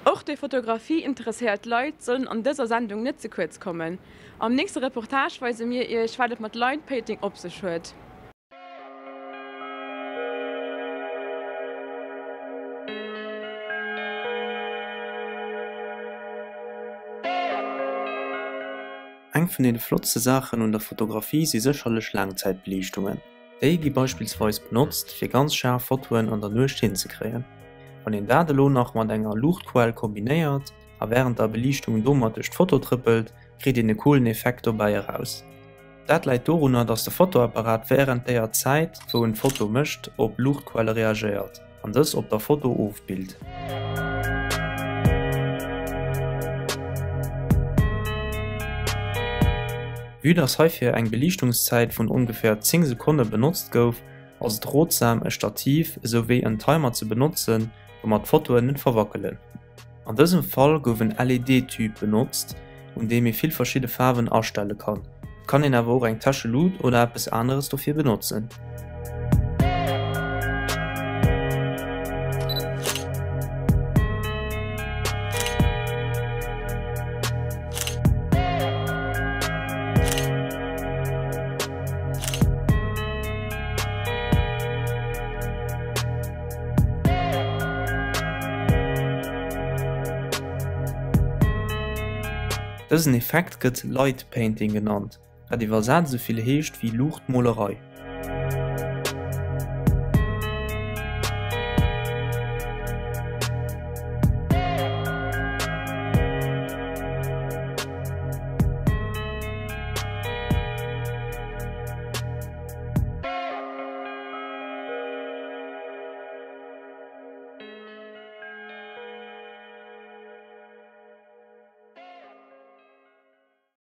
Och déi Fotografie interesséiert Leit sollen an dëser Sendung net ze kuerz kommen. Am nächste Reportage weise mir iech wat et mat Light Painting op sech huet. Eng vun deene flottste Saachen un der Fotografie si sécherlech Laangzäitbeliichtungen. Déi gi beispillsweis benotzt, fir ganz schaarf Fotoen an der Nuecht hinzekréien. Wann een dat elo nach mat enger Luuchtquell kombinéiert a wärend der Beliichtung domat duerch d'Foto trëppelt, kritt een e coolen Effekt dobäi eraus. Dat läit dorunner, dass de Fotoapparat wärend déier Zäit, wou en d'Foto mécht, op Luuchtquelle reagéiert an dës op der Foto ofbillt. Vue dass heifir eng Beliichtungszäit vun ongeféier 10 Sekonne benotzt gouf, ass et rotsam e Stativ esou wéi en Timer ze benotzen, domat d'Fotoen net verwackelen. An dësem Fall gouf en LED-Tube benotzt, un deem ee vill verschidde Faarwen astelle kann. Et kann een awer och eng Täschelut oder eppes aneres dofir benotzen. Dësen Effekt gëtt Light Painting genannt, wat iwwersat esou vill heescht wéi Luuchtmolerei.